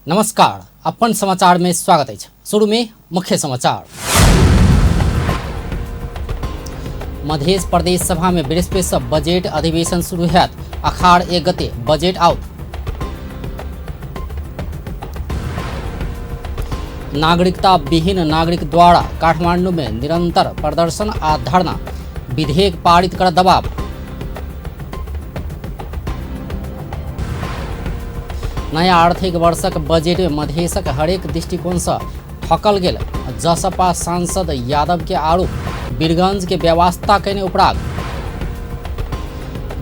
नमस्कार, अपन समाचार में स्वागत अछि। शुरू में मुख्य समाचार। मध्य प्रदेश सभा में बृहस्पति से बजट अधिवेशन शुरू हैत। अखाड़ 1 गते बजट आउत। नागरिकता विहीन नागरिक द्वारा काठमांडू में निरंतर प्रदर्शन आ धरना, विधेयक पारित कर दबाव। नया आर्थिक वर्षक बजट में मधेशक हरेक दृष्टिकोण से ठकल गेल जसपा सांसद यादव के आरोप। वीरगंज के व्यवस्था कयने उपराग।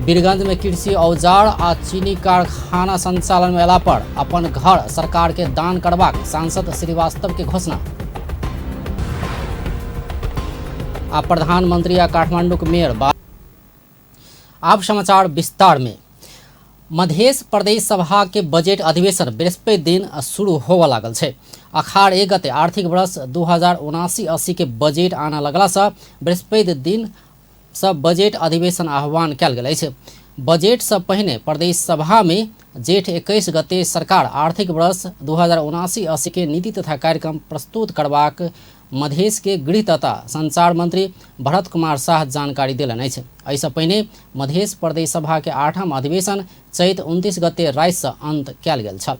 वीरगंज में कृषि औजार आ चीनी कारखाना संचालन में अयला पर अपन घर सरकार के दान करबाक सांसद श्रीवास्तव के घोषणा। आ प्रधानमंत्री आ काठमांडू के मेयर। आब समाचार विस्तार में। मध्य प्रदेश सभा के बजट अधिवेशन बृहस्पति दिन शुरू होबऽ लागल छै। अखाड़ 1 गते आर्थिक वर्ष 2079-80 के बजट आना लगला से बृहस्पति दिन से बजट अधिवेशन आह्वान कयल गेल अछि। बजट से पहिने प्रदेश सभा में जेठ 21 गते सरकार आर्थिक वर्ष 2079-80 के नीति तथा कार्यक्रम प्रस्तुत करबाक मधेश के गृह तथा संचार मंत्री भरत कुमार शाह जानकारी देलनि अछि। एहिसँ पहिने मधेश प्रदेश सभा के 8म अधिवेशन चैत 29 गते रातिसँ अंत कयल गेल छल।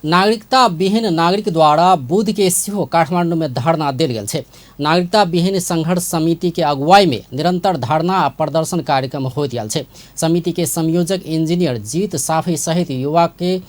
नागरिकता विहीन नागरिक द्वारा बुध के सेहो काठमांडू में धरना देल गेल छै। नागरिकता विहीन संघर्ष समिति के अगुवाई में निरंतर धरना आ प्रदर्शन कार्यक्रम होइत आयल छै। समिति के संयोजक इंजीनियर जीत साफी सहित युवा के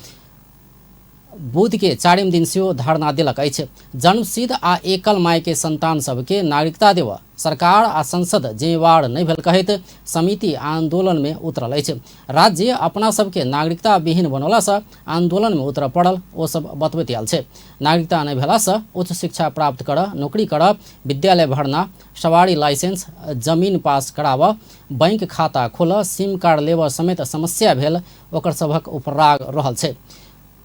बुध के 4म दिन सेहो धरना देलक अछि। जन्मसिद्ध आ एकल माय के संतान सबके नागरिकता देबऽ सरकार आ संसद जिम्मेवार नहि भेल कहैत समिति आंदोलन में उतरल अछि। राज्य अपना सबके नागरिकता विहीन बनौला से आंदोलन में उतरऽ पड़ल ओ सब बतबैत आयल छै। नागरिकता नहि भेला से उच्च शिक्षा प्राप्त करऽ, नौकरी करऽ, विद्यालय भरना, सवारी लाइसेंस, जमीन पास कराबऽ, बैंक खाता खोलऽ, सिम कार्ड लेबऽ समेत समस्या भेल ओकर सभक उपराग रहल छै।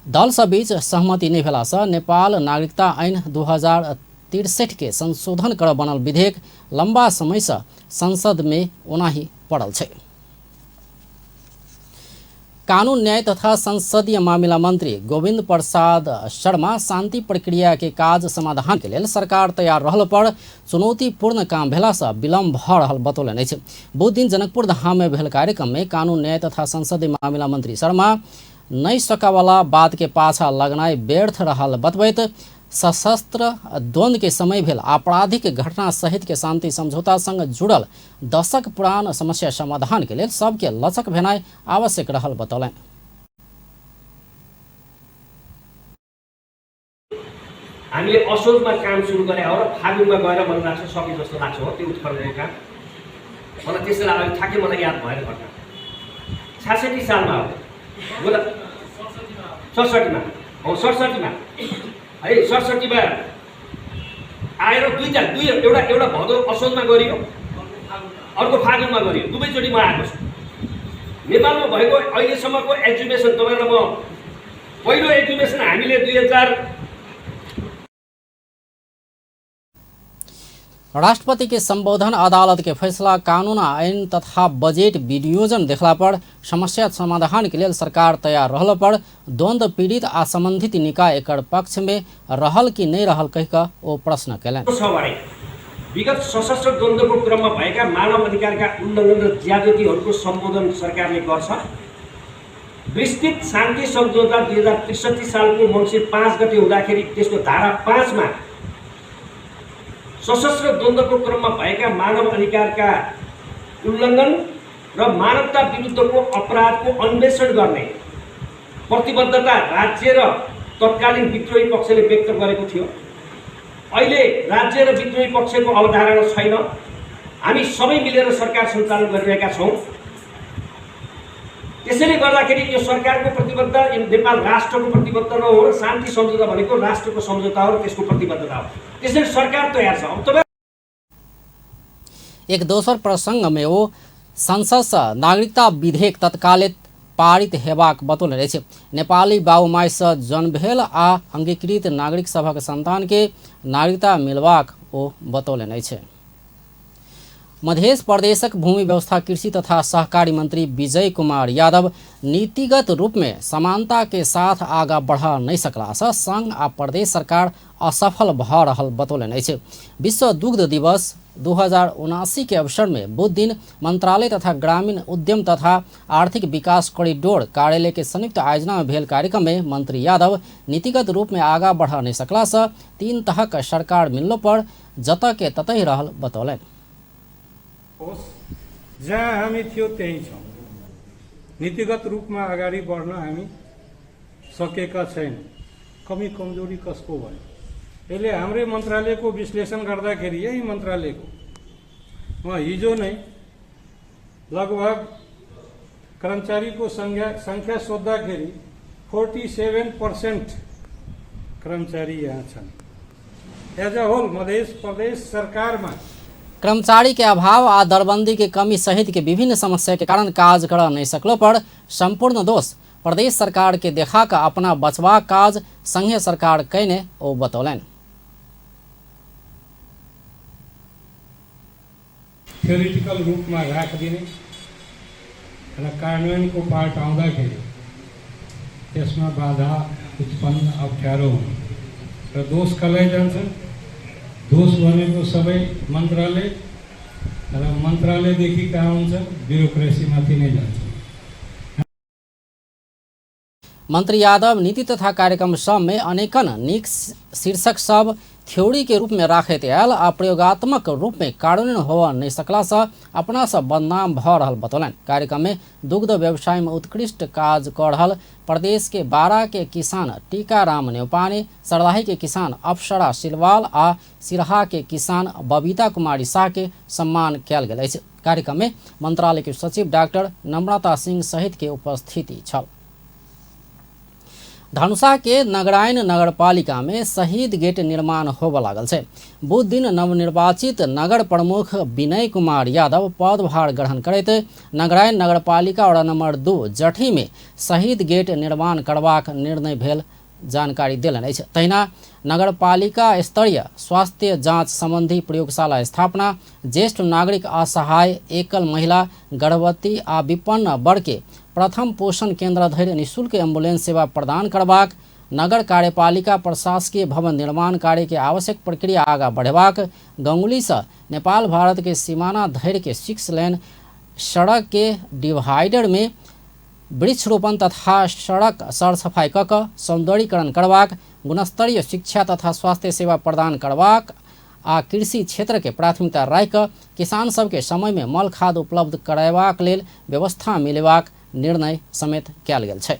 दल सब बीच सहमति नहि भेलासँ नेपाल नागरिकता ऐन 2063 के संशोधन करऽ बनल विधेयक लंबा समयसँ संसद में ओनाही पड़ल छै। कानून न्याय तथा संसदीय मामिला मंत्री गोविंद प्रसाद शर्मा शांति प्रक्रिया के काज समाधान के लेल सरकार तैयार रहल पर चुनौतीपूर्ण काम भेलासँ विलम्ब भऽ रहल बतौलनि अछि। बुध दिन जनकपुर धाम में भेल कार्यक्रम में कानून न्याय तथा संसदीय मामिला मंत्री शर्मा नहि सकऽवला बात के पाछा लगनाइ व्यर्थ रहल बतबैत सशस्त्र द्वंद्व के समय भेल आपराधिक घटना सहित के शांति समझौता संग जुड़ल दशक पुरान समस्या समाधान के लेल सबके लचक भेनाइ आवश्यक रहल बतौलनि। हामीले असोजमा काम सुरु गरे हो र फागुनमा गएर मलाई लाग्छ सके जस्तो लाग्छ हो त्यो उत्खननको काम। मलाई त्यसो बेला अहिले ठ्याक्कै मलाई याद भएन घटना। 66 सालमा हो, 67मा हो, 67मा है, 67मा आएर दुईटा दुई एउटा एउटा भदौ असोजमा गरियो, अर्को फागुनमा गरियो, दुवैचोटि म आएको छु। नेपालमा भएको अहिलेसम्मको एक्जुमेसन तपाईँहरूलाई म पहिलो एक्जुमेसन हामीले 2000 राष्ट्रपति के संबोधन अदालत के फैसला कानून ऐन तथा बजट विनियोजन देखला पर समस्या समाधान के लेल सरकार तैयार रहल पर द्वंद्व पीड़ित आ संबंधित निकाय एकर पक्ष में रहल कि नहीं रहल कहि कऽ ओ प्रश्न कयलनि। विगत सशस्त्र द्वन्द्वको क्रममा भएका मानव अधिकारका उल्लङ्घन र ज्यादतीहरूको सम्बोधन सरकारले गर्छ। विस्तृत शान्ति सम्झौता 2063 सालको मङ्सिर 5 गते हुँदाखेरि त्यसको धारा 5 मा सशस्त्र द्वन्द्वको क्रममा भएका मानव अधिकारका उल्लङ्घन र मानवता विरुद्धको अपराधको अन्वेषण गर्ने प्रतिबद्धता राज्य र तत्कालीन विद्रोही पक्षले व्यक्त गरेको थियो। अहिले राज्य र विद्रोही पक्षको अवधारणा छैन। हामी सबै मिलेर सरकार सञ्चालन गरिरहेका छौँ। त्यसैले गर्दाखेरि यो सरकारको प्रतिबद्धता यो नेपाल राष्ट्रको प्रतिबद्धता हो र शान्ति सम्झौता भनेको राष्ट्रको सम्झौता हो र त्यसको प्रतिबद्धता हो। त्यसैले सरकार तयार छ। अब तपाईँ एक दोसर प्रसंग में ओ संसद से नागरिकता विधेयक तत्काले पारित हेबाक बतौलनि अछि। नेपाली बाबुमाय से जन्म भेल आ अंगीकृत नागरिक सभक संतान के नागरिकता मिलबाक ओ बतौलनि अछि। मध्य प्रदेशक भूमि व्यवस्था कृषि तथा सहकारी मंत्री विजय कुमार यादव नीतिगत रूप में समानता के साथ आगा बढ़ नहीं सकला सँ संघ आ प्रदेश सरकार असफल भऽ रहल बतौलनि अछि। विश्व दुग्ध दिवस 2079 के अवसर में बुध दिन मंत्रालय तथा ग्रामीण उद्यम तथा आर्थिक विकास कॉरिडोर कार्यालय के संयुक्त आयोजना में भेल कार्यक्रम में मंत्री यादव नीतिगत रूप में आगा बढ़ नहीं सकला सँ तीन तहक सरकार मिललो पर जतऽ के ततहि रहल बतौलनि। जहाँ हामी थियो त्यहीँ छौँ। नीतिगत रूपमा अगाडि बढ्न हामी सकेका छैनौँ। कमी कमजोरी कसको भयो? यसले हाम्रै मन्त्रालयको विश्लेषण गर्दाखेरि यही मन्त्रालयको म हिजो नै लगभग कर्मचारीको सङ्ख्या सोद्धाखेरि 47% कर्मचारी यहाँ छन्। As a whole Madhya Pradesh सरकारमा कर्मचारी के अभाव आ दरबंदी के कमी सहित के विभिन्न समस्या के कारण काज कर नहीं सकलो पर संपूर्ण दोष प्रदेश सरकार के देखा का अपना बचवा काज संघीय सरकार कयने ओ बतौलनि। थ्योरिटिकल रूपमा राखिदिने र कार्यान्वयनको पार्ट आउँदाखेरि त्यसमा बाधा उत्पन्न अप्ठ्यारो हुने र दोष कसलाई जान्छ? दोष भनेको सबै मन्त्रालय र मन्त्रालयदेखि कहाँ हुन्छ? ब्युरोक्रेसीमाथि नै जान्छ। मंत्री यादव नीति तथा कार्यक्रम सब में अनेकन नीक शीर्षक सब थ्योरी के रूप में राखैत आयल आ प्रयोगात्मक रूप में कार्यान्वयन होवा नहीं सकला सँ अपना सब बदनाम भऽ रहल बतौलनि। कार्यक्रम में दुग्ध व्यवसाय में उत्कृष्ट काज कऽ रहल प्रदेश के बारा के किसान टीकाराम न्यौपाने, सरलाही के किसान अप्सरा सिलवाल आ सिरहा के किसान बबीता कुमारी शाह के सम्मान कयल गेल अछि। कार्यक्रम में मंत्रालय के सचिव डॉक्टर नम्रता सिंह सहित के उपस्थिति छल। धनुषा के नगरायन नगरपालिका में शहीद गेट निर्माण होबय लागल छै। बुध दिन नवनिर्वाचित नगर प्रमुख विनय कुमार यादव पदभार ग्रहण करैत नगरायन नगरपालिका वडा नंबर 2 जठी में शहीद गेट निर्माण करबाक निर्णय भेल जानकारी देलनि अछि। तहिना नगरपालिका स्तरीय स्वास्थ्य जाँच संबंधी प्रयोगशाला स्थापना, ज्येष्ठ नागरिक, असहाय, एकल महिला, गर्भवती आ विपन्न वर्ग के प्रथम पोषण केंद्र धरि निःशुल्क एम्बुलेंस सेवा प्रदान करबाक, नगर कार्यपालिका प्रशासकीय भवन निर्माण कार्य के आवश्यक प्रक्रिया आगा बढ़ेबाक, गंगुली से नेपाल भारत के सीमाना धरि के 6 लेन सड़क के डिवाइडर में वृक्षरोपण तथा सड़क सरसफाई क क सौंदर्यीकरण करबाक, गुणस्तरीय शिक्षा तथा स्वास्थ्य सेवा प्रदान करबाक आ कृषि क्षेत्र के प्राथमिकता राखि क किसान सबके समय में मल खाद उपलब्ध करेबाक लेल व्यवस्था मिलेबाक निर्णय समेत कयल गेल छै।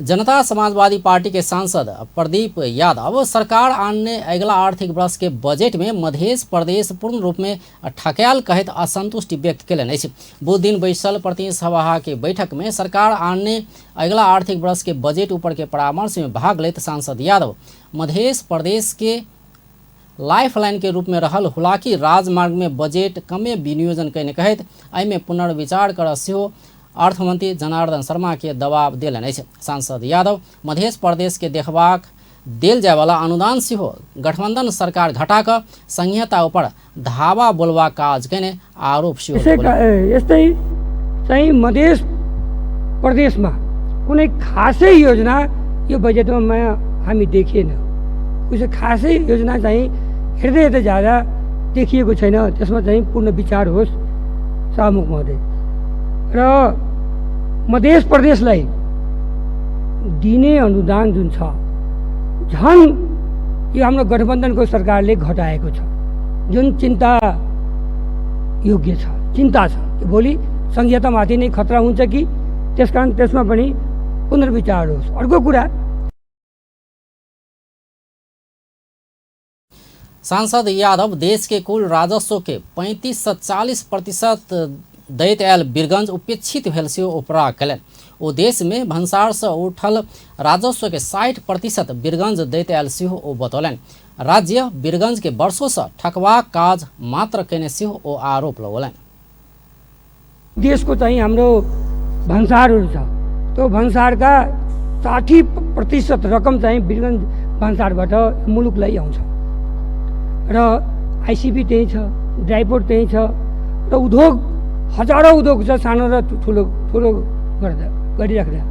जनता समाजवादी पार्टी के सांसद प्रदीप यादव सरकार आनने अगिला आर्थिक वर्ष के बजट में मध्य प्रदेश पूर्ण रूप में ठकायल कहैत असंतुष्टि व्यक्त केलनि अछि। बुध दिन बैसल प्रतिनिधि सभा के बैठक में सरकार आनने अगिला आर्थिक वर्ष के बजट ऊपर के परामर्श में भाग लेत सांसद यादव मध्य प्रदेश के लाइफलाइन के रूप में रहल हुलाकी राजमार्ग में बजट कमे विनियोजन कयने कहैत एहिमे पुनर्विचार कर सेहो अर्थमंत्री जनार्दन शर्मा के दबाव देलनि अछि। सांसद यादव मध्य प्रदेश के देखबाक देल जायवाला अनुदान सेहो गठबंधन सरकार घटा कऽ संघीयता ऊपर धावा बोलबाक काज कयने आरोप सेहो लगौलनि। यस्तै चाहिँ मध्य प्रदेशमा कुनै खासै योजना यो बजेटमा हामी देखिएन। उसो खासै योजना चाहिँ हेर्दै हेर्दै जाँदा देखिएको छैन। त्यसमा चाहिँ पूर्ण विचार होस् सभामुख महोदय। र मध्य प्रदेशलाई दिने अनुदान जुन छ झन् यो हाम्रो गठबन्धनको सरकारले घटाएको छ, जुन चिन्ता योग्य छ, चिन्ता छ कि भोलि संघीयतामाथि नै खतरा हुन्छ कि, त्यसकारण त्यसमा पनि पुनर्विचार होस्। अर्को कुरा, सांसद यादव देश के कुल राजस्व के 35 से 40% दैत आयल वीरगंज उपेक्षित भेल सेहो उपराग कयलनि। ओ देश में भन्सार से उठल राजस्व के 60% वीरगंज दैत आयल सेहो ओ बतौलनि। राज्य वीरगंज के वर्षों से ठकबाक काज मात्र कयने सेहो ओ आरोप लगौलनि। देशको चाहिँ हाम्रो भन्सारहरू छ, त्यो भन्सारका 60% रकम चाहिँ वीरगंज भन्सारबाट मुलुकलाई आउँछ र आइसिपी त्यहीँ छ, ड्राइपोर्ट त्यहीँ छ र उद्योग हजारौँ उद्योग छ, सानो र ठुलो ठुलो गर्दा गरिराख्दा।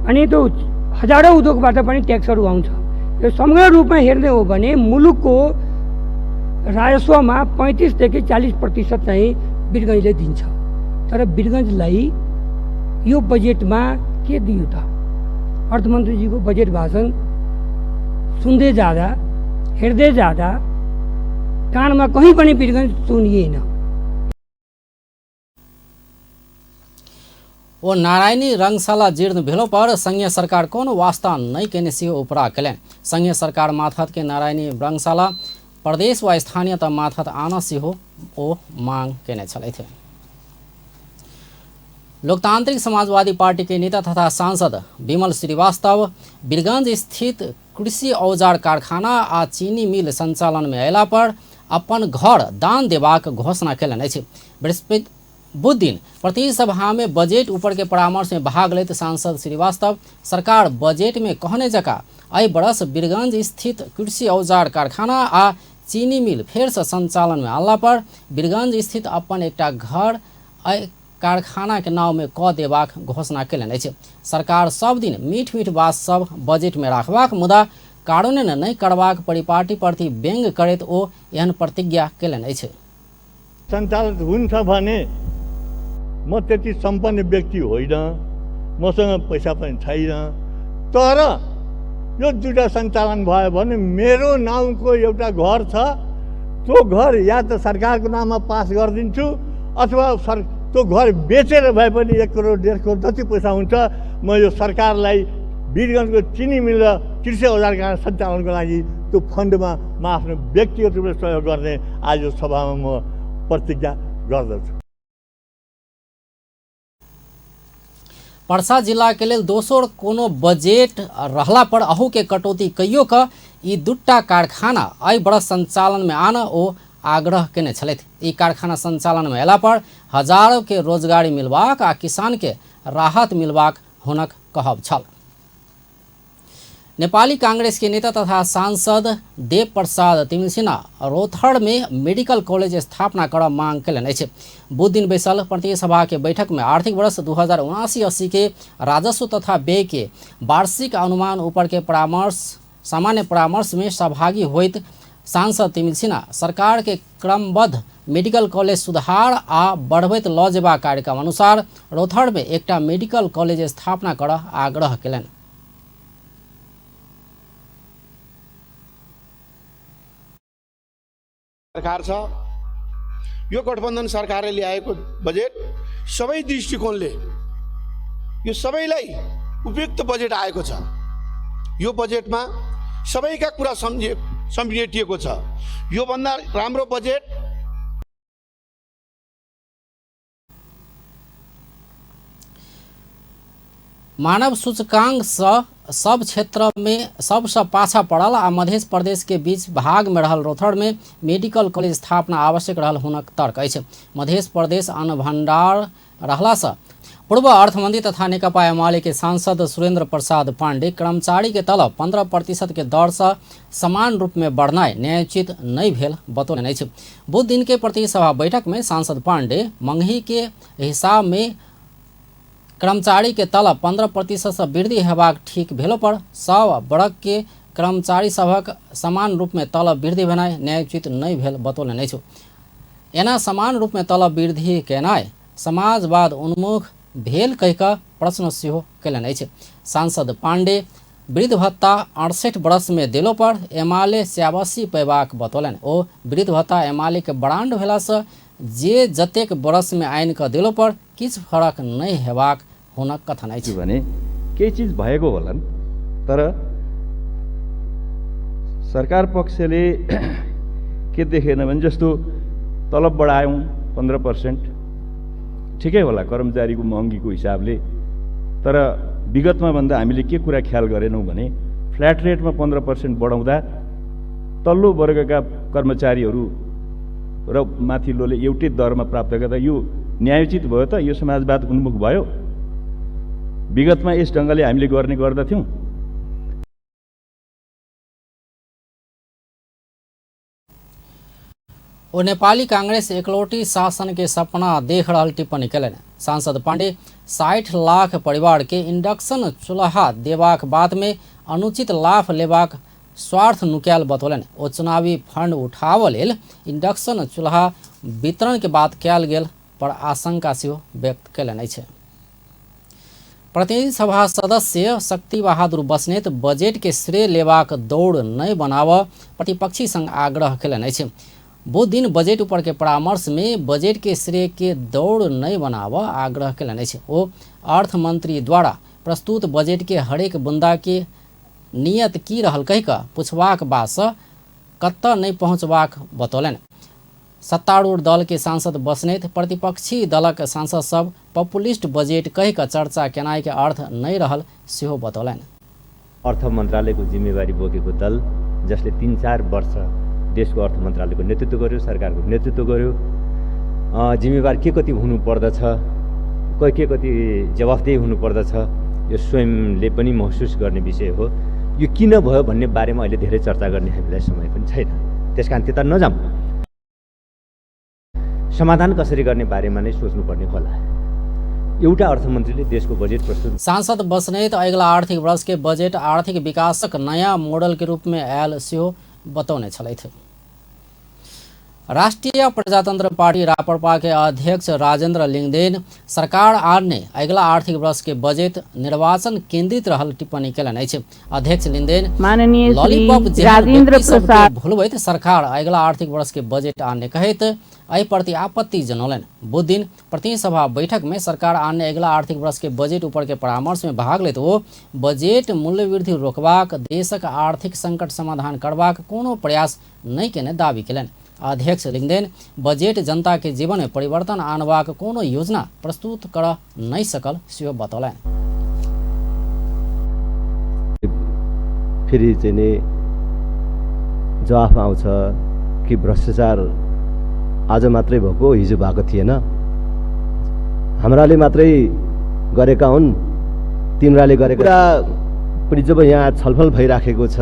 अनि त्यो हजारौँ उद्योगबाट पनि ट्याक्सहरू आउँछ। यो समग्र रूपमा हेर्ने हो भने मुलुकको राजस्वमा 35 देखि 40% चाहिँ वीरगन्जले दिन्छ। तर वीरगन्जलाई यो बजेटमा के दियो त? अर्थमन्त्रीजीको बजेट भाषण सुन्दै जाँदा, हेर्दै जाँदा कानमा कहीँ पनि वीरगन्ज सुनिएन। ओ नारायणी रंगशाला जीर्ण भेलो पर संघीय सरकार कोनो वास्ता नहि केने सेहो उपराग केलनि। संघीय सरकार माथत के नारायणी रंगशाला प्रदेश व स्थानीय तह माथत आना सेहो ओ मांग केने छलथि। लोकतांत्रिक समाजवादी पार्टी के नेता तथा सांसद विमल श्रीवास्तव वीरगंज स्थित कृषि औजार कारखाना आ चीनी मिल संचालन में अयला पर अपन घर दान देबाक घोषणा केलनि अछि। बृहस्पति बुध दिन प्रतिनिधि सभा में बजट ऊपर के परामर्श में भाग लेत सांसद श्रीवास्तव सरकार बजट में कहने जका एहि बरस वीरगंज स्थित कृषि औजार कारखाना आ चीनी मिल फेरसँ संचालन में आनला पर वीरगंज स्थित अपन एकटा घर एहि कारखाना के नाव में क देबाक घोषणा केलनि अछि। सरकार सब दिन मीठ मीठ बात सब बजट में राखबाक मुदा कार्यान्वयन नहि करबाक परिपाटी प्रति व्यंग्य करैत ओ एहन प्रतिज्ञा केलनि अछि। सञ्चालन हुन्छ भने म त्यति सम्पन्न व्यक्ति होइन, मसँग पैसा पनि छैन, तर यो दुईवटा सञ्चालन भयो भने मेरो नाउँको एउटा घर छ, त्यो घर या त सरकारको नाममा पास गरिदिन्छु अथवा त्यो घर बेचेर भए पनि 1 करोड 1.5 करोड जति पैसा हुन्छ म यो सरकारलाई वीरगन्जको चिनी मिल र कृषि औजार कारखाना सञ्चालनको लागि त्यो फन्डमा म आफ्नो व्यक्तिगत रूपले सहयोग गर्ने आज यो सभामा म प्रतिज्ञा गर्दछु। पर्सा जिला के लेल दोसर कोनो बजट रहला पर अहू के कटौती कइयो क ई दूटा कारखाना एहि बरस संचालन में आन ओ आग्रह केने छलथि। ई कारखाना संचालन में अयला पर हजारों के रोजगारी मिलबाक आ किसान के राहत मिलबाक हुनक कहब छल। नेपाली कांग्रेस के नेता तथा सांसद देव प्रसाद तिमिल्सिना रौतहट में मेडिकल कॉलेज स्थापना कर मांग केलनि अछि। बुध दिन बैसल प्रतिनिधि सभा के बैठक में आर्थिक वर्ष 2079-80 के राजस्व तथा व्यय के वार्षिक अनुमान ऊपर के परामर्श सामान्य परामर्श में सहभागी होइत सांसद तिमिल्सिना सरकार के क्रमबद्ध मेडिकल कॉलेज सुधार आ बढ़बैत लऽ जेबाक कार्यक्रम अनुसार रौतहट में एकटा मेडिकल कॉलेज स्थापना कर आग्रह केलनि। सरकार छ, यो गठबन्धन सरकारले ल्याएको बजेट सबै दृष्टिकोणले यो सबैलाई उपयुक्त बजेट आएको छ। यो बजेटमा सबैका कुरा समेटिएको छ। योभन्दा राम्रो बजेट मानव सूचकांक सँ सब क्षेत्र में सबसँ पाछा पड़ल आ मध्य प्रदेश के बीच भाग में रहल रौतहट में मेडिकल कॉलेज स्थापना आवश्यक रहल हुनक तर्क अछि। मध्य प्रदेश अन्न भंडार रहलासँ पूर्व अर्थमंत्री तथा नेकपा एमाले के सांसद सुरेंद्र प्रसाद पांडे कर्मचारी के तलब 15% के दर से समान रूप में बढ़नाइ न्यायोचित नहि भेल बतौलनि अछि। बुध दिन के प्रतिनिधि सभा बैठक में सांसद पांडे मंगही के हिसाब में कर्मचारी के तलब 15% से वृद्धि हेबाक ठीक भेलो पर सब वर्ग के कर्मचारी सभक समान रूप में तलब वृद्धि भेनाइ न्यायोचित नहि भेल बतौलनि अछि। एना समान रूप में तलब वृद्धि केनाइ समाजवाद उन्मुख भेल कहि कऽ प्रश्न सेहो केलनि अछि। सांसद पांडे वृद्ध भत्ता 68 वर्ष में देलो पर एमाले स्याबासी पेबाक बतौलनि। ओ वृद्ध भत्ता एमाले के ब्रांड भेलासँ जे जतेक वर्ष में आनि कऽ देलो पर किछु फरक नहि हेबाक हुनक कथन अछि। भने केही चिज भएको होलान्, तर सरकार पक्षले के देखेन भने जस्तो तलब बढायौँ 15% ठिकै होला कर्मचारीको महँगीको हिसाबले, तर विगतमा भन्दा हामीले के कुरा ख्याल गरेनौँ भने फ्ल्याट रेटमा 15% बढाउँदा तल्लो वर्गका कर्मचारीहरू र माथिल्लोले एउटै दरमा प्राप्त गर्दा यो न्यायोचित भयो त? यो समाजवाद उन्मुख भयो? विगतमा यस ढङ्गले हामीले गर्ने गर्दथ्यौँ। ओ नेपाली कांग्रेस एकलौटी शासन के सपना देख रहल टिप्पणी कयलनि। सांसद पांडे 60 लाख परिवार के इंडक्शन चूल्हा देबाक बात में अनुचित लाभ लेबाक स्वार्थ नुकायल बतौलनि। ओ चुनावी फंड उठाबऽ लेल इंडक्शन चूल्हा वितरण के बात कयल गेल पर आशंका सेहो व्यक्त कयलनि अछि। प्रतिनिधि सभा सदस्य शक्ति बहादुर बस्नेत बजट के श्रेय लेबाक दौड़ नहि बनाबऽ प्रतिपक्षी संग आग्रह कयलनि अछि। बुध दिन बजट ऊपर के परामर्श में बजट के श्रेय के दौड़ नहि बनाबऽ आग्रह कयलनि अछि। ओ अर्थमंत्री द्वारा प्रस्तुत बजट के हरेक बुंदा के नियत की रहल कहि कऽ पूछबाक बातसँ कतऽ नहि पहुँचबाक बतौलनि। सत्तारूढ़ दल के सांसद बस्नेत प्रतिपक्षी दलक सांसद सब पॉपुलिस्ट बजट कहि कऽ चर्चा केनाइ के अर्थ नहि रहल सेहो बतौलनि। अर्थ मन्त्रालयको जिम्मेवारी बोकेको दल जसले 3-4 वर्ष देशको अर्थ मन्त्रालयको नेतृत्व गर्यो, सरकारको नेतृत्व गर्यो, जिम्मेवार के कति हुनुपर्दछ, के कति जवाफदेही हुनुपर्दछ, यो स्वयंले पनि महसुस गर्ने विषय हो। यो किन भयो भन्ने बारेमा अहिले धेरै चर्चा गर्ने हामीलाई समय पनि छैन, त्यसकारण त्यता नजाऊँ। समाधान कसरी गर्ने बारेमा नै सोच्नुपर्ने होला। एउटा अर्थमन्त्रीले देशको बजेट प्रस्तुत। सांसद बस्नेत अगिला आर्थिक वर्ष के बजट आर्थिक विकासक नयाँ मॉडल के रूप में आयल सेहो बतौने छलथि। राष्ट्रिय प्रजातंत्र पार्टी राप्रपा के अध्यक्ष राजेंद्र लिंगदेन सरकार आने अगिला आर्थिक वर्ष के बजट निर्वाचन केंद्रित रहल टिप्पणी कयलनि अछि। अध्यक्ष लिंगदेन माननीय लॉलीपॉप श्री जेहन राजेंद्र व्यक्ति सबके प्रसाद भुलबैत सरकार अगिला आर्थिक वर्ष के बजट आने कहैत एहि प्रति आपत्ति जनौलनि। बुध दिन प्रतिनिधि सभा बैठक में सरकार आने अगिला आर्थिक वर्ष के बजट ऊपर के परामर्श में भाग लैत ओ बजट मूल्य वृद्धि रोकबाक, देशक आर्थिक संकट समाधान करबाक कोनो प्रयास नहि केने दावी कयलनि। अध्यक्ष लिंगदेन बजट जनता के जीवन में परिवर्तन आनबाक कोनो योजना प्रस्तुत कर नहि सकल सेहो बतौलनि। फेरि चाहिँ नि जवाफ आउँछ कि भ्रष्टाचार आज मात्रै भएको, हिजो भएको थिएन, हाम्राले मात्रै गरेका हुन्, तिम्राले गरेका कुरा पनि जब यहाँ छलफल भइराखेको छ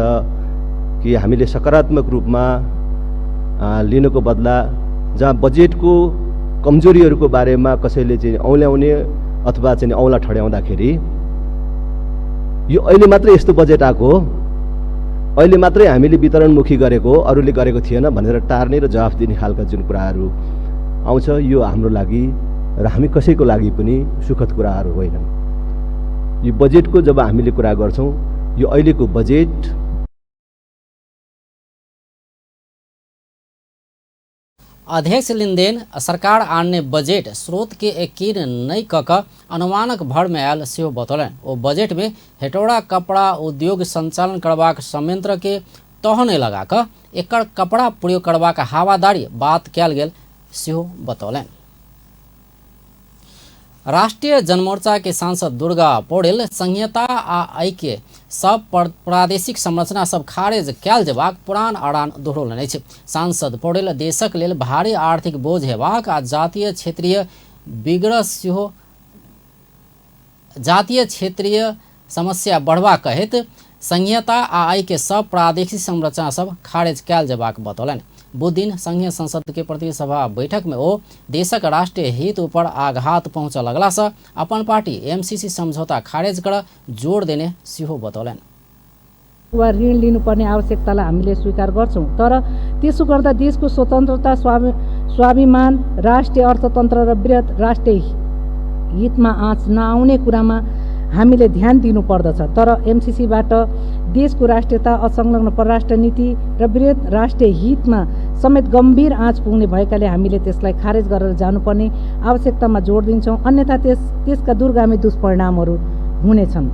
कि हामीले सकारात्मक रूपमा लिनुको बदला जहाँ बजेटको कमजोरीहरूको बारेमा कसैले चाहिँ औल्याउने अथवा चाहिँ औँला ठड्याउँदाखेरि यो अहिले मात्रै यस्तो बजेट आएको हो, अहिले मात्रै हामीले वितरणमुखी गरेको हो, अरूले गरेको थिएन भनेर टार्ने र जवाफ दिने खालका जुन कुराहरू आउँछ यो हाम्रो लागि र हामी कसैको लागि पनि सुखद कुराहरू होइनन्। यो बजेटको जब हामीले कुरा गर्छौँ, यो अहिलेको बजेट अध्यक्ष लिंगदेन सरकार आनने बजट स्रोत के यकीन नहि कऽ कऽ अनुमानक भर में आयल सेहो बतौलनि। ओ बजट में हेटौड़ा कपड़ा उद्योग संचालन करबाक संयंत्र के तह नहि लगा कऽ एकर कपड़ा प्रयोग करबाक हवादारी बात कयल गेल सेहो बतौलनि। राष्ट्रिय जनमोर्चा के सांसद दुर्गा पौडेल संहिता आ ऐक्य सब प्रादेशिक संरचना सब खारेज कयल जेबाक पुरान अड़ान दोहरौलनि अछि। सांसद पौडेल देशक लेल भारी आर्थिक बोझ हेबाक आ जातीय क्षेत्रीय विग्रह सेहो जातीय क्षेत्रीय समस्या बढ़बाक कहैत संहिता आ ऐक्य सब प्रादेशिक संरचना सब खारेज कयल जेबाक बतौलनि। बुध दिन संघीय संसद के प्रतिनिधि सभा बैठक में ओ देशक राष्ट्रीय हित ऊपर आघात पहुंचऽ लगलासँ अपन पार्टी एमसीसी समझौता खारेज कर जोड़ देने सेहो बतौलनि। वा ऋण लिनुपर्ने आवश्यकतालाई हामीले स्वीकार गर्छौँ, तर त्यसो गर्दा देशको स्वतन्त्रता, स्वाभिमान, राष्ट्रिय अर्थतन्त्र र बृहत राष्ट्रिय हितमा आँच नआउने कुरामा हामीले ध्यान दिनुपर्दछ। तर एमसिसीबाट देशको राष्ट्रियता, असंलग्न परराष्ट्र नीति र बृहत राष्ट्रिय हितमा समेत गम्भीर आँच पुग्ने भएकाले हामीले त्यसलाई खारेज गरेर जानुपर्ने आवश्यकतामा जोड दिन्छौँ, अन्यथा त्यसका दूरगामी दुष्परिणामहरू हुनेछन्।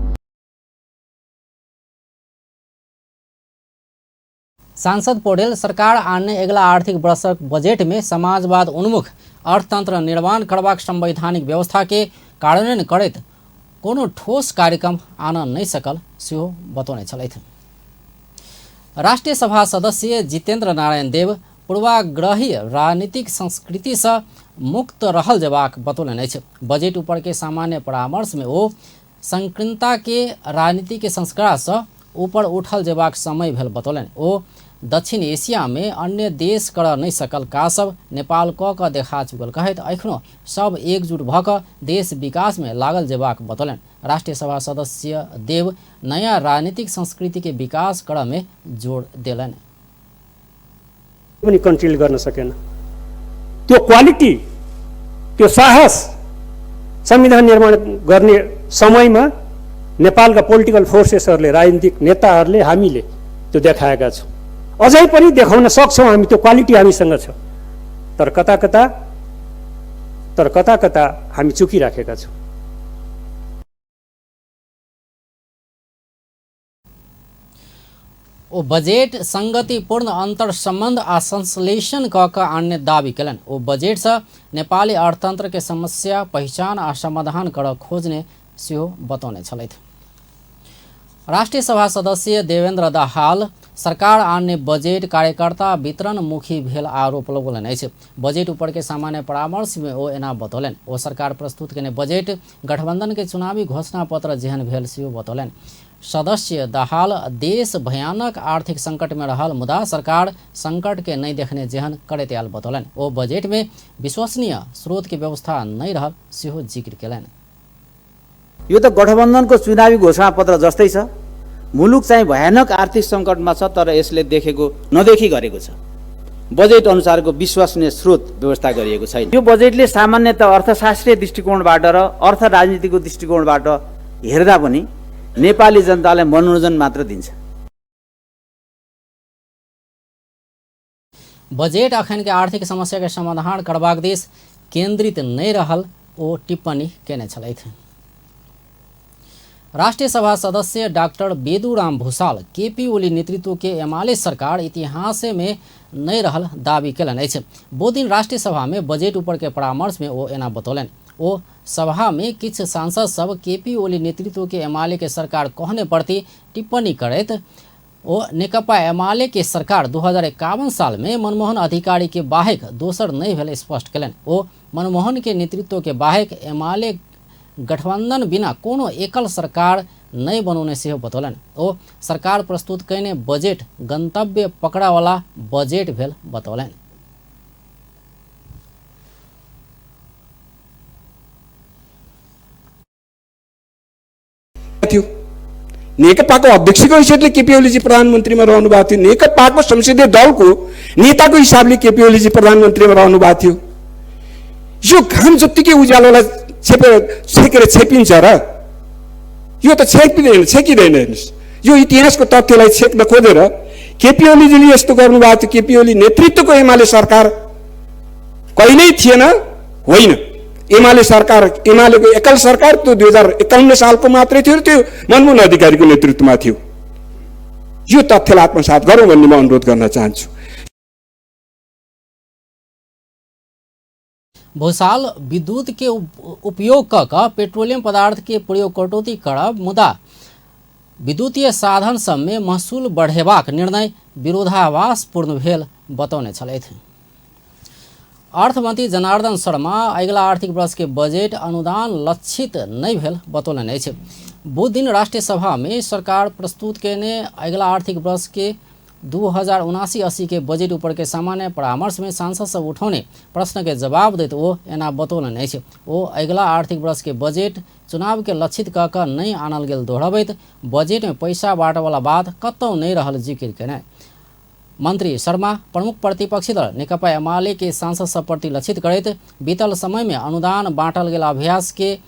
सांसद पौडेल सरकार आनने अगिला आर्थिक वर्षक बजट में समाजवाद उन्मुख अर्थतंत्र निर्माण करबाक संवैधानिक व्यवस्था के कार्यान्वयन करैत कोनो ठोस कार्यक्रम आन नहि सकल सेहो बतौने छलथि। राष्ट्रिय सभा सदस्य जितेंद्र नारायण देव पूर्वाग्रही राजनीतिक संस्कृति से मुक्त रहल जेबाक बतौलनि अछि। बजट ऊपर के सामान्य परामर्श में ओ संकीर्णता के राजनीति के संस्कार से ऊपर उठल जेबाक समय भेल बतौलनि। ओ दक्षिण एशिया में अन्य देश कर नहीं सकल काज सब नेपाल क कऽ देखा चुकल कहैत एखनो सब एकजुट भऽ कऽ देश विकास में लागल जेबाक बतौलनि। राष्ट्रिय सभा सदस्य देव नयाँ राजनीतिक संस्कृति के विकास करऽ में जोड़ देलनि। पनि कन्ट्रोल गर्न सकेन। त्यो क्वालिटी, त्यो साहस संविधान निर्माण गर्ने समयमा नेपालका पोलिटिकल फोर्सेसहरूले, राजनीतिक नेताहरूले, हामीले त्यो देखाएका छौँ। अझै पनि देखाउन सक्छौँ हामी, त्यो क्वालिटी हामीसँग छ। तर कता कता हामी चुकिराखेका छौँ। ओ बजेट संगतिपूर्ण अंतर संबंध आ संश्लेषण क कऽ आनने दावी केलनि। ओ बजेट से नेपाली अर्थतंत्र के समस्या पहिचान आ समाधान करऽ खोजने सेहो बतौने छलथि। राष्ट्रिय सभा सदस्य देवेंद्र दाहाल सरकार आनने बजेट कार्यकर्ता वितरण मुखी भेल आरोप लगौलनि अछि। बजेट ऊपर के सामान्य परामर्श में ओ एना बतौलनि। ओ सरकार प्रस्तुत केने बजेट गठबंधन के चुनावी घोषणा पत्र जेहन भेल सेहो बतौलनि। सदस्य दाहाल देश भयानक आर्थिक संकट में रहल मुदा सरकार संकट के नहीं देखने जेहन करैत आयल बतौलनि। ओ बजेट में विश्वसनीय स्रोत के व्यवस्था नहीं रहल सेहो जिक्र केलनि। यो त गठबन्धनको चुनावी घोषणापत्र जस्तै छ। मुलुक चाहिँ भयानक आर्थिक सङ्कटमा छ, तर यसले देखेको नदेखी गरेको छ। बजेट अनुसारको विश्वसनीय स्रोत व्यवस्था गरिएको छैन। यो बजेटले सामान्यतः अर्थशास्त्रीय दृष्टिकोणबाट र अर्थ राजनीतिको दृष्टिकोणबाट हेर्दा पनि नेपाली जनतालाई मनोरञ्जन मात्र दिन्छ। बजेट अखन के आर्थिक समस्या के समाधान करबाक दिस केंद्रित नहीं रहल ओ टिप्पणी केने छलथि। राष्ट्रिय सभा सदस्य डॉक्टर बेदुराम भूषाल केपी ओली नेतृत्व के एमाले सरकार इतिहास में नहीं रहल दावी केलनि अछि। बुध दिन राष्ट्रिय सभा में बजेट ऊपर के परामर्श में ओ एना बतौलनि। ओ सभा में किछु सांसद सब केपी ओली नेतृत्व के एमाले के सरकार कहने प्रति टिप्पणी करैत ओ नेकपा एमाले के सरकार 2051 साल में मनमोहन अधिकारी के बाहेक दोसर नहीं भेल स्पष्ट केलनि। ओ मनमोहन के नेतृत्व के बाहेक एमाले गठबंधन बिना कोनो एकल सरकार नहीं बनौने सेहो बतौलनि। ओ सरकार प्रस्तुत कयने बजेट गंतव्य पकड़ावाला बजेट भेल बतौलनि। थियो नेकपाको अध्यक्षको हैसियतले केपी ओलीजी प्रधानमन्त्रीमा रहनु भएको थियो। नेकपाको संसदीय दलको नेताको हिसाबले केपी ओलीजी प्रधानमन्त्रीमा रहनु भएको थियो। यो घाम जत्तिकै उज्यालोलाई छेकेर छेपिन्छ र? यो त छेकिँदैन, छेकिँदैन। हेर्नुहोस्, यो इतिहासको तथ्यलाई छेक्न खोजेर केपी ओलीजीले यस्तो गर्नुभएको थियो। केपी ओली नेतृत्वको एमाले सरकार कहिल्यै थिएन, होइन। एमाले सरकार, एमालेको एकल सरकार त्यो 2051 सालको मात्रै थियो र त्यो मनमोहन अधिकारीको नेतृत्वमा थियो। यो तथ्यलाई आत्मसात गरौँ भन्ने म अनुरोध गर्न चाहन्छु। भूषाल विद्युत के उपयोग क पेट्रोलियम पदार्थ के प्रयोग कटौती करब मुदा विद्युतीय साधन सब में महसूल बढ़ेबाक निर्णय विरोधाभासपूर्ण भेल बतौने छलथि। अर्थमंत्री जनार्दन शर्मा अगिला आर्थिक वर्ष के बजेट अनुदान लक्षित नहीं भेल बतौलनि अछि। बुध दिन राष्ट्रिय सभा में सरकार प्रस्तुत केने अगिला आर्थिक वर्ष के 2079-80 के बजेट ऊपर के सामान्य परामर्श में सांसद सब उठौने प्रश्न के जवाब दैत ओ एना बतौलनि अछि। ओ अगिला आर्थिक वर्ष के बजेट चुनाव के लक्षित क कऽ नहीं आनल गेल दोहरबैत बजेट में पैसा बाँटवाला बात कतौ नहीं रहल जिक्र केने मंत्री शर्मा प्रमुख प्रतिपक्षी दल नेकपा एमाले के सांसद सब प्रति लक्षित करैत बीतल समय में अनुदान बाँटल गेल अभ्यास के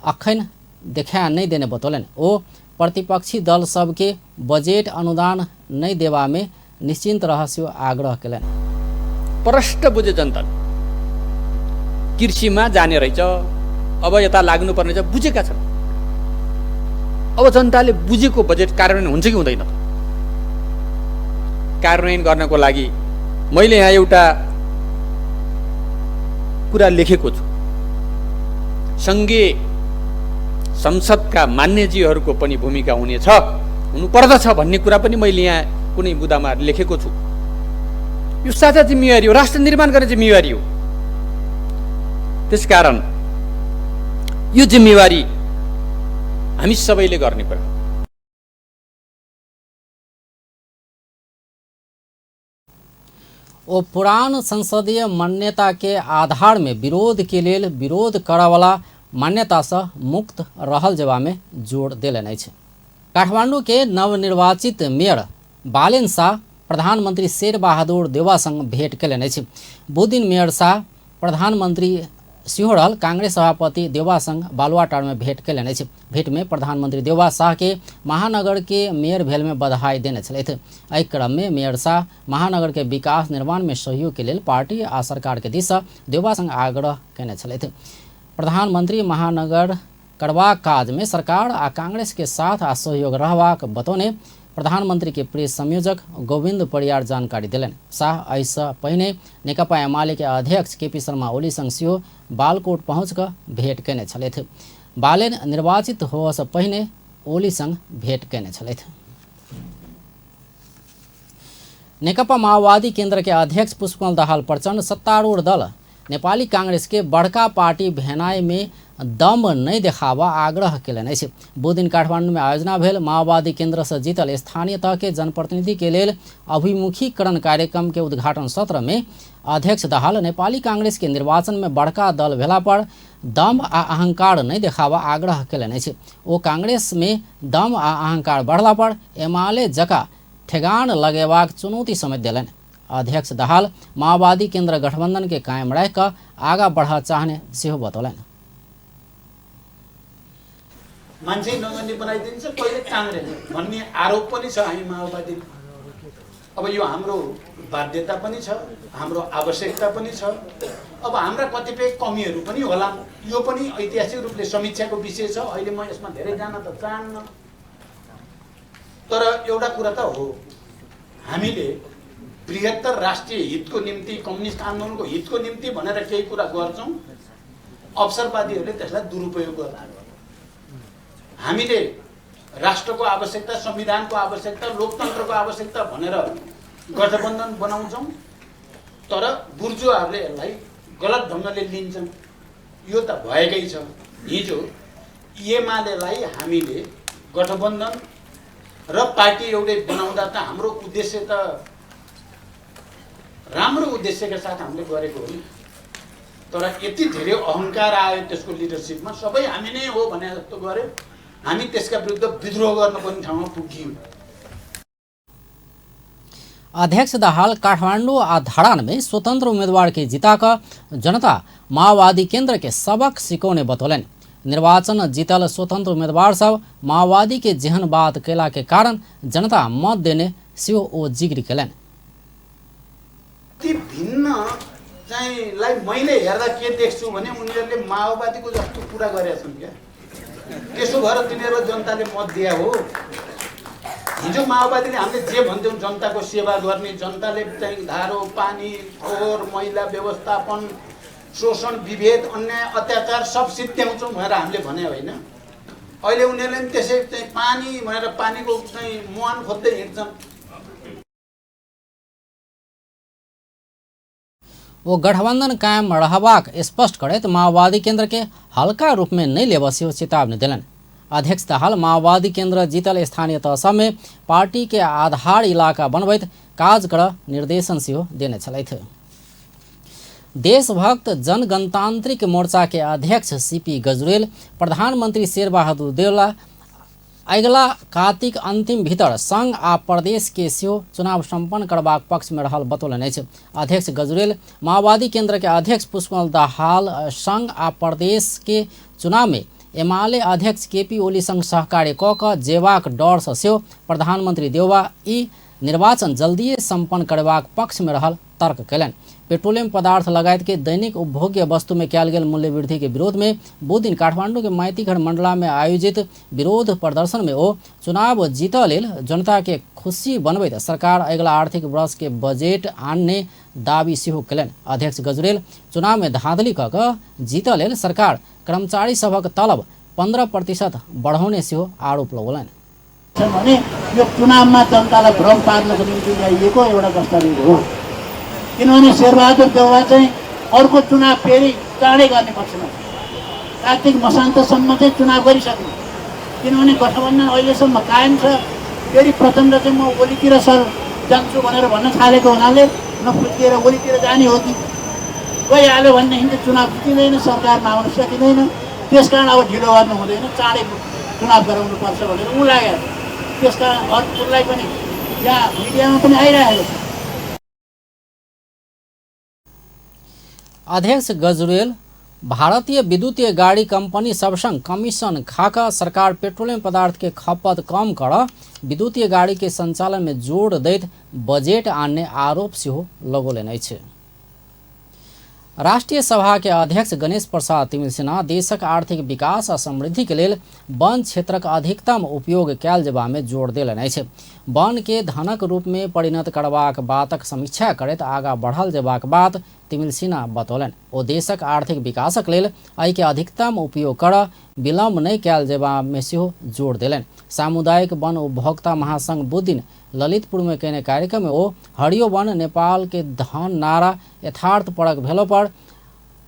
अखन देखा नहीं देने बतौलनि। ओ प्रतिपक्षी दल सबके बजेट अनुदान नहीं देवा में निश्चिंत रहस्य आग्रह केलनि। प्रष्ट बुझे जनता कृषिमा जाने रहेछ, अब यता लाग्नुपर्ने छ, बुझेका छन्। अब जनताले बुझेको बजेट कार्यान्वयन हुन्छ कि हुँदैन? कार्यान्वयन गर्नको लागि मैले यहाँ एउटा कुरा लेखेको छु। सङ्घीय संसदका मान्यजीहरूको पनि भूमिका हुनेछ, हुनुपर्दछ भन्ने कुरा पनि मैले यहाँ कुनै बुदामा लेखेको छु। यो साझा जिम्मेवारी हो, राष्ट्र निर्माण गर्ने जिम्मेवारी हो। त्यसकारण यो जिम्मेवारी हामी सबैले गर्ने कुरा हो। ओ पुरान संसदीय मान्यता के आधार में विरोध के लेल विरोध करऽवला मान्यता से मुक्त रहल जेबा में जोर देलनि अछि। काठमांडू के नवनिर्वाचित मेयर बालेन शाह प्रधानमंत्री शेर बहादुर देउवा संग भेंट कयलनि अछि। बुधदिन मेयर शाह प्रधानमंत्री सेहो रहल कांग्रेस सभापति देउवा संग बालुवाटार में भेंट कयलनि अछि। भेंट में प्रधानमंत्री देउवा शाह के महानगर के मेयर भेल में बधाई देने छलथि। एहि क्रम में मेयर शाह महानगर के विकास निर्माण में सहयोग के लेल पार्टी आ सरकार के दिस सँ देउवा संग आग्रह कयने छलथि। प्रधानमंत्री महानगर करबाक काज में सरकार आ कांग्रेस के साथ आ सहयोग रहबाक बतौने प्रधानमंत्री के प्रेस संयोजक गोविंद परियार जानकारी देलनि। शाह एहिसँ पहिने नेकपा एमाले के अध्यक्ष केपी शर्मा ओली संग सेहो बालकोट पहुँच कऽ भेंट कयने छलथि। बालेन निर्वाचित होअसँ पहिने ओली संग भेंट कयने छलथि। नेकपा माओवादी केंद्र के अध्यक्ष पुष्पकमल दाहाल प्रचण्ड सत्तारूढ़ दल नेपाली कांग्रेस के बड़का पार्टी भेनाइ में दम नहीं देखाबऽ आग्रह कयलनि अछि। बुधदिन काठमांडू में आयोजना भेल माओवादी केंद्र से जीतल स्थानीय तह के जनप्रतिनिधि के लेल अभिमुखीकरण कार्यक्रम के उद्घाटन सत्र में अध्यक्ष दाहाल नेपाली कांग्रेस के निर्वाचन में बड़का दल भेला पर दम आ अहंकार नहीं देखाबऽ आग्रह कयलनि अछि। ओ कांग्रेस में दम आ अहंकार बढ़ला पर एमाले जका ठेगान लगेबाक चुनौती समेत देलनि। अध्यक्ष दाहाल माओवादी केंद्र गठबंधन के कायम राखि कऽ आगा बढ़ऽ चाहने सेहो बतौलनि। मान्छे नगर्ने बनाइदिन्छ कहिले काङ्ग्रेस भन्ने आरोप पनि छ हामी माओवादी। अब यो हाम्रो बाध्यता पनि छ, हाम्रो आवश्यकता पनि छ। अब हाम्रा कतिपय कमीहरू पनि होला, यो पनि ऐतिहासिक रूपले समीक्षाको विषय छ। अहिले म यसमा धेरै जान त चाहन्न, तर एउटा कुरा त हो, हामीले बृहत्तर राष्ट्रिय हितको निम्ति, कम्युनिस्ट आन्दोलनको हितको निम्ति भनेर केही कुरा गर्छौँ, अवसरवादीहरूले त्यसलाई दुरुपयोग गर्छन्। हामीले राष्ट्रको आवश्यकता, संविधानको आवश्यकता, लोकतन्त्रको आवश्यकता भनेर गठबन्धन बनाउँछौँ, तर बुर्जुवाहरूले यसलाई गलत ढङ्गले लिन्छन्। यो त भएकै छ। हिजो एमालेलाई हामीले गठबन्धन र पार्टी एउटै बनाउँदा त हाम्रो उद्देश्य त राम्रो उद्देश्यका साथ हामीले गरेको हो नि, तर यति धेरै अहङ्कार आयो त्यसको लिडरसिपमा, सबै हामी नै हो भने जस्तो गर्यो। हामी त्यसका विरुद्ध विद्रोह गर्न पर्ने ठाउँमा पुग्यौँ। अध्यक्ष दाहाल काठमांडू आ धरान में स्वतंत्र उम्मीदवार के जिता कऽ जनता माओवादी केंद्र के सबक सिखौने बतौलनि। निर्वाचन जीतल स्वतंत्र उम्मीदवार सब माओवादी के जेहन बात कयला के कारण जनता मत देने सेहो ओ जिक्र कयलनि। ती भिन्न चाहिँ लाई मैले हेर्दा के देख्छु भने उनीहरूले माओवादीको जस्तो कुरा गरेका छन् क्या। त्यसो भएर तिनीहरूलाई जनताले मत दिया हो। हिजो माओवादीले हामीले जे भन्थ्यौँ, जनताको सेवा गर्ने, जनताले चाहिँ धारो पानी फोहोर मैला व्यवस्थापन, शोषण, विभेद, अन्याय, अत्याचार सब सिद्ध्याउँछौँ भनेर हामीले भने होइन। अहिले उनीहरूले पनि त्यसै चाहिँ पानी भनेर पानीको चाहिँ मुहान खोज्दै हिँड्छन्। ओ गठबंधन कायम रहबाक स्पष्ट करैत माओवादी केंद्र के हल्का रूप में नहीं लेबऽ सेहो चेतावनी देलनि। अध्यक्ष दाहाल माओवादी केंद्र जीतल स्थानीय तह सबमे पार्टी के आधार इलाका बनबैत काज करऽ निर्देशन सेहो देने छलथि। देशभक्त जनगणतांत्रिक मोर्चा के अध्यक्ष सीपी गजुरेल प्रधानमंत्री शेरबहादुर देउवा अगिला कार्तिक अंतिम भीतर संघ आ प्रदेश के सेहो चुनाव संपन्न करबाक पक्ष में रहल बतौलनि अछि। अध्यक्ष गजुरेल माओवादी केंद्र के अध्यक्ष पुष्पकमल दाहाल संघ आ प्रदेश के चुनाव में एमाले अध्यक्ष केपी ओली संग सहकार्य कऽ कऽ जेबाक डर सँ सेहो प्रधानमंत्री देउवा ई निर्वाचन जल्दिए संपन्न करबाक पक्ष में रहल तर्क कयलनि। पेट्रोलियम पदार्थ लगायत के दैनिक उपभोग्य वस्तु में कयल गेल मूल्य वृद्धि के विरोध में बुधदिन काठमांडू के माइतीघर मंडला में आयोजित विरोध प्रदर्शन में ओ चुनाव जीतऽ लेल जनता के खुशी बनबैत सरकार अगिला आर्थिक वर्ष के बजट आनने दावी सेहो कयलनि। अध्यक्ष गजुरेल चुनाव में धाँधली कऽ कऽ जीतऽ लेल सरकार कर्मचारी सभक तलब 15% बढ़ौने सेहो आरोप लगौलनि। भने यो चुनावमा जनतालाई भ्रम पार्नको निम्ति ल्याइएको एउटा दस्तावेज हो। किनभने शेरबहादुर देउवा चाहिँ अर्को चुनाव फेरि चाँडै गर्ने पक्षमा, कार्तिक मसान्तसम्म चाहिँ चुनाव गरिसक्नु, किनभने गठबन्धन अहिलेसम्म कायम छ। फेरि प्रचण्ड चाहिँ म ओलीतिर सर जान्छु भनेर भन्न थालेको हुनाले नफुत्किएर भोलितिर जाने हो कि गइहाल्यो भनेदेखि चाहिँ चुनाव जितिँदैन, सरकारमा आउन सकिँदैन। त्यसकारण अब ढिलो गर्नु हुँदैन, चाँडै चुनाव गराउनुपर्छ भनेर ऊ लाग्यो। त्यसकारण उसलाई पनि यहाँ मिडियामा पनि आइरहेको छ। अध्यक्ष गजरेल भारतीय विद्युतीय गाड़ी कंपनी सबसँग कमीशन खाकर सरकार पेट्रोलियम पदार्थ के खपत कम कर विद्युतीय गाड़ी के संचालन में जोड़ दैत बजट आनने आरोप सेहो लगौलनि अछि। राष्ट्रिय सभा के अध्यक्ष गणेश प्रसाद तिमिल्सिना देशक आर्थिक विकास आ समृद्धि के लेल वन क्षेत्रक अधिकतम उपयोग कयल जेबा में जोड़ देलनि अछि। वन के धनक रूप में परिणत करबाक बातक समीक्षा करैत आगा बढ़ल जेबाक बात तिमिल्सिना बतौलनि। ओ देशक आर्थिक विकासक लेल एहिके अधिकतम उपयोग कर विलम्ब नहि कयल जेबा में सेहो जोड़ देलनि। सामुदायिक वन उपभोक्ता महासंघ बुधदिन ललितपुर में कयने कार्यक्रम में ओ हरियो वन नेपाल के धन नारा यथार्थ परक भेलो पर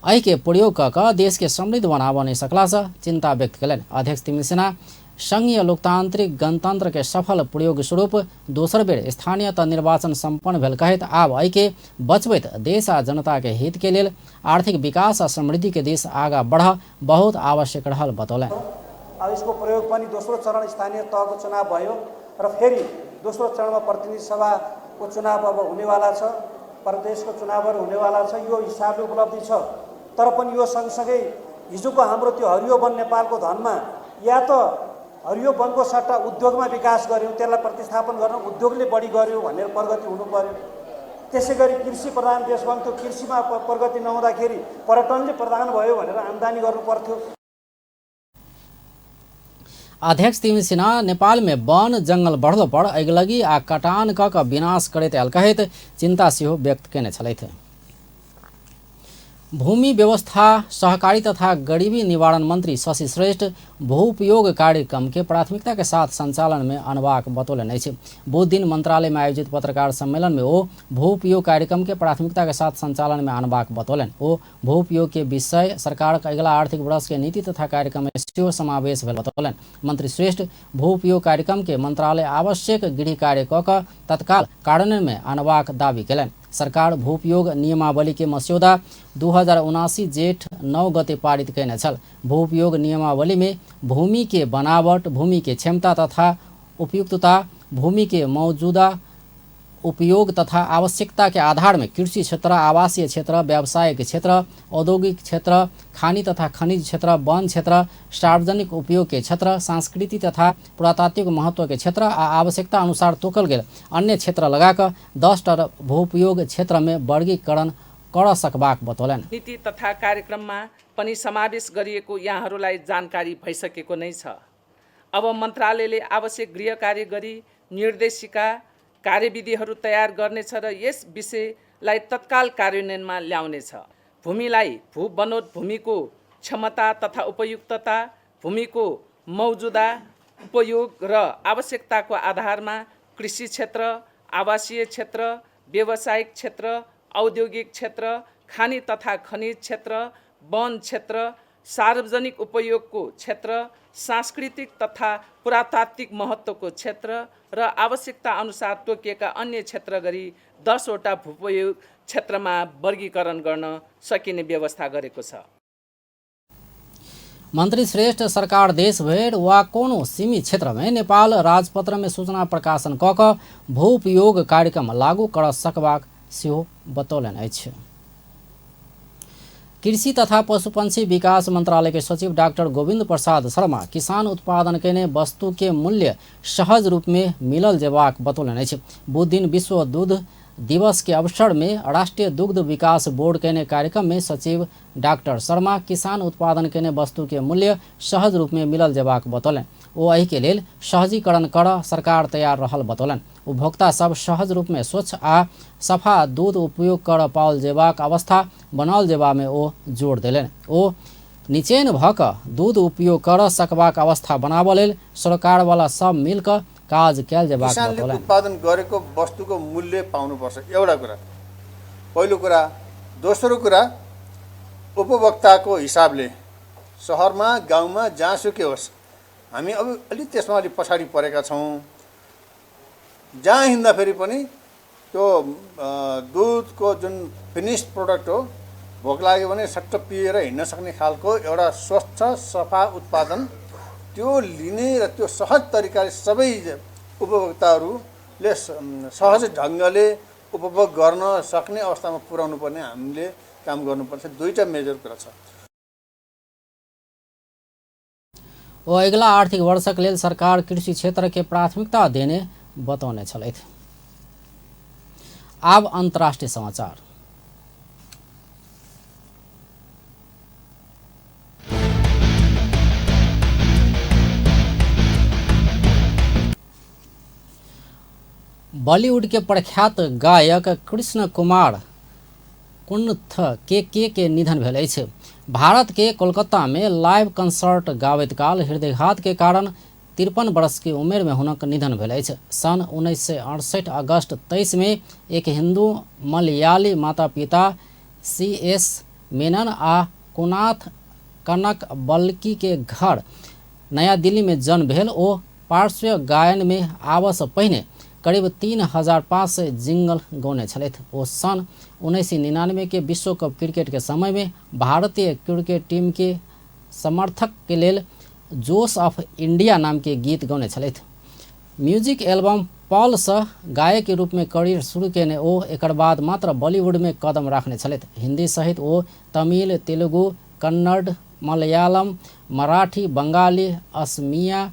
एहिके प्रयोग कऽ कऽ देश के समृद्ध बनाबऽ नहि सकलासँ चिंता व्यक्त कयलनि। अध्यक्ष तिमिल्सिना संघीय लोकतांत्रिक गणतंत्र के सफल प्रयोग स्वरूप दोसर बेर स्थानीय तह निर्वाचन सम्पन्न भेल कहैत आब एहिके बचबैत देश आ जनता के हित के लेल आर्थिक विकास आ समृद्धि के दिस आगा बढ़ बहुत आवश्यक रहल बतौलनि। अब यसको प्रयोग पनि दोस्रो चरण स्थानीय तहको चुनाव भयो र फेरि दोस्रो चरणमा प्रतिनिधि सभाको चुनाव अब हुनेवाला छ, प्रदेशको चुनावहरू हुनेवाला छ। यो हिसाबले उपलब्धि छ। तर पनि यो सँगसँगै हिजोको हाम्रो त्यो हरियो वन नेपालको धनमा या त हरियो वनको सट्टा उद्योगमा विकास गर्यौँ, त्यसलाई प्रतिस्थापन गर्न उद्योगले बढी गर्यो भनेर प्रगति हुनु पर्यो। त्यसै गरी कृषि प्रधान देश बन्थ्यो, कृषिमा प्रगति नहुँदाखेरि पर्यटनले प्रधान भयो भनेर आम्दानी गर्नु पर्थ्यो। अध्यक्ष तिमिल्सिना नेपाल में वन जंगल बढ़लो पर अगिलगी आ कटान क विनाश करैत आयल कहैत चिंता सेहो व्यक्त केने छलथि। भूमि व्यवस्था सहकारी तथा गरीबी निवारण मंत्री शशि श्रेष्ठ भूउपयोग कार्यक्रम के प्राथमिकता के साथ संचालन में अनबाक बतौलनि अछि। बुध दिन मंत्रालय में आयोजित पत्रकार सम्मेलन में ओ भूउपयोग कार्यक्रम के प्राथमिकता के साथ संचालन में अनबाक बतौलनि। ओ भूउपयोग के विषय सरकार के अगिला आर्थिक वर्ष के नीति तथा कार्यक्रम में सेहो समावेश भेल बतौलनि। मंत्री श्रेष्ठ भूउपयोग कार्यक्रम के मंत्रालय आवश्यक गृह कार्य कऽ कऽ तत्काल कार्यान्वयन में अनबाक दावी केलनि। सरकार भूउपयोग नियमावली के मस्यौदा 2079 जेठ 9 गते पारित कयने छल। भूउपयोग नियमावली में भूमि के बनावट, भूमि के क्षमता तथा उपयुक्तता, भूमि के मौजूदा उपयोग तथा आवश्यकता के आधार में कृषि क्षेत्र, आवासीय क्षेत्र, व्यावसायिक क्षेत्र, औद्योगिक क्षेत्र, खानी तथा खनिज क्षेत्र, वन क्षेत्र, सार्वजनिक उपयोग के क्षेत्र, सांस्कृतिक तथा पुरातात्विक महत्व के क्षेत्र आ आवश्यकता अनुसार तोकल गेल अन्य क्षेत्र लगाकर 10टा भूउपयोग क्षेत्र में वर्गीकरण कर सकबाक बतौलनि। नीति तथा कार्यक्रममा पनि समावेश गरिएको यहाँहरूलाई जानकारी भइसकेको नै छ। अब मन्त्रालयले आवश्यक गृह कार्य गरी निर्देशिका कार्यविधिहरू तयार गर्नेछ र यस विषयलाई तत्काल कार्यान्वयनमा ल्याउनेछ। भूमिलाई भू बनोट भूमिको क्षमता तथा उपयुक्तता, भूमिको मौजुदा उपयोग र आवश्यकताको आधारमा कृषि क्षेत्र, आवासीय क्षेत्र, व्यावसायिक क्षेत्र, औद्योगिक क्षेत्र, खानी तथा खनिज क्षेत्र, वन क्षेत्र, सार्वजनिक उपयोगको क्षेत्र, सांस्कृतिक तथा पुरातात्विक महत्त्वको क्षेत्र र आवश्यकता अनुसार तोकिएका अन्य क्षेत्र गरी 10वटा भूपयोग क्षेत्रमा वर्गीकरण गर्न सकिने व्यवस्था गरेको छ। मंत्री श्रेष्ठ सरकार देशभरि वा कोनो सीमित क्षेत्र में नेपाल राजपत्र में सूचना प्रकाशन कऽ कऽ भूउपयोग कार्यक्रम लागू कर सकबाक सेहो बतौलनि अछि। कृषि तथा पशुपक्षी विकास मंत्रालय के सचिव डॉक्टर गोविंद प्रसाद शर्मा किसान उत्पादन कयने वस्तु के मूल्य सहज रूप में मिलल जेबाक बतौलनि अछि। बुध दिन विश्व दूध दिवस के अवसर में राष्ट्रीय दुग्ध विकास बोर्ड कयने कार्यक्रम में सचिव डॉक्टर शर्मा किसान उत्पादन कयने वस्तु के मूल्य सहज रूप में मिलल जेबाक बतौलनि। ओ एहि के लेल सहजीकरण कर सरकार तैयार रहल बतौलनि। उपभोक्ता सब सहज रूप में स्वच्छ आ सफा दूध उपयोग कर पाओल जेबाक अवस्था बनाओल जेबा में ओ जोड़ देलनि। ओ निचैन भऽ कऽ दूध उपयोग कर सकबाक अवस्था बनाबऽ लेल सरकारवाला सब मिल कऽ काज कयल जेबाक किसानले बतौलनि। उत्पादन गरेको वस्तुको मूल्य पाउनुपर्छ, एउटा कुरा, पहिलो कुरा। दोस्रो कुरा, उपभोक्ताको हिसाबले सहरमा गाउँमा जहाँसुकै होस् हामी अब अलिक त्यसमा अलिक पछाडि परेका छौँ। जहाँ हिँड्दाखेरि पनि त्यो दुधको जुन फिनिस्ड प्रोडक्ट हो, भोक लाग्यो भने सट्ट पिएर हिँड्न सक्ने खालको एउटा स्वच्छ सफा उत्पादन त्यो लिने र त्यो सहज तरिकाले सबै उपभोक्ताहरूले सहज ढङ्गले उपभोग गर्न सक्ने अवस्थामा पुर्याउनु पर्ने हामीले काम गर्नुपर्छ। दुईटा मेजर कुरा छ। ओ अगिला आर्थिक वर्षक लेल सरकार कृषि क्षेत्र के प्राथमिकता देने बतौने छलथि। आब अंतर्राष्ट्रीय समाचार। बॉलीवुड के प्रख्यात गायक कृष्ण कुमार कुन्थ के निधन भेल अछि। भारत के कोलकाता में लाइव कंसर्ट गाबैत काल हृदयघात के कारण 53 वर्ष के उम्र में हुनक निधन भेल अछि। सन 1968 अगस्त 23 में एक हिंदू मलयाली माता पिता सी.एस. मेनन आ कुनाथ कनक बल्कि के घर नया दिल्ली में जन्म भेल। ओ पार्श्व गायन में आबऽ पहिने करीब 3500 जिंगल गौने छलथि। ओ सन 1999 के विश्व कप क्रिकेट के समय में भारतीय क्रिकेट टीम के समर्थक के लेल जोश ऑफ इंडिया नाम के गीत गौने छलथि। म्यूजिक एल्बम पॉल से गायक के रूप में करियर शुरू केने ओ एकर बाद मात्र बॉलीवुड में कदम राखने छलथि। हिंदी सहित ओ तमिल, तेलुगु, कन्नड़, मलयालम, मराठी, बंगाली, असमिया,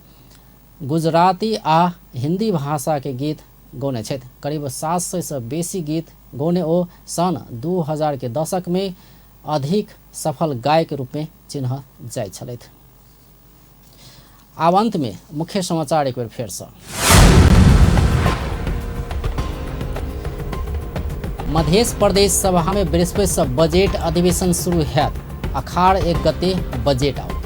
गुजराती आ हिंदी भाषा के गीत गौने छथि। करीब 700 से बेसी गीत गौने ओ सन 2000 के दशक में अधिक सफल गायक के रूप में चिन्ह जाइत छलथि। आब अंत में मुख्य समाचार एक बेर फेर से। मध्य प्रदेश सभा में बृहस्पति से बजट अधिवेशन शुरू हैत। अखाड़ 1 गते बजट आओत।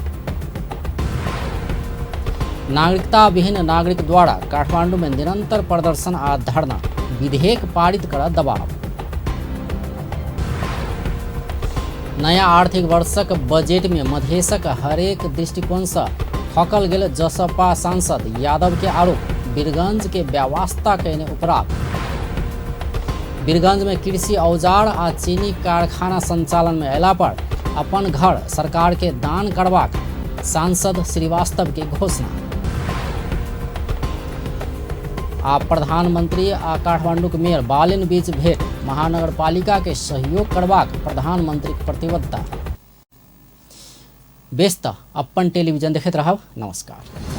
नागरिकता विहीन नागरिक द्वारा काठमांडू में निरंतर प्रदर्शन आ धरना, विधेयक पारित कर दबाव। नया आर्थिक वर्षक बजट में मधेशक हरेक दृष्टिकोण से ठकल गेल जसपा सांसद यादव के आरोप, वीरगंज के व्यवस्था कयने उपराग। वीरगंज में कृषि औजार आ चीनी कारखाना संचालन में अयला पर अपन घर सरकार के दान करबाक सांसद श्रीवास्तव के घोषणा। आ प्रधानमंत्री आ काठमांडू के मेयर बालिन बीच भेंट, महानगरपालिका के सहयोग करबाक प्रधानमंत्री के प्रतिबद्धता। बेस त अपन टेलीविजन देखैत रहब। नमस्कार।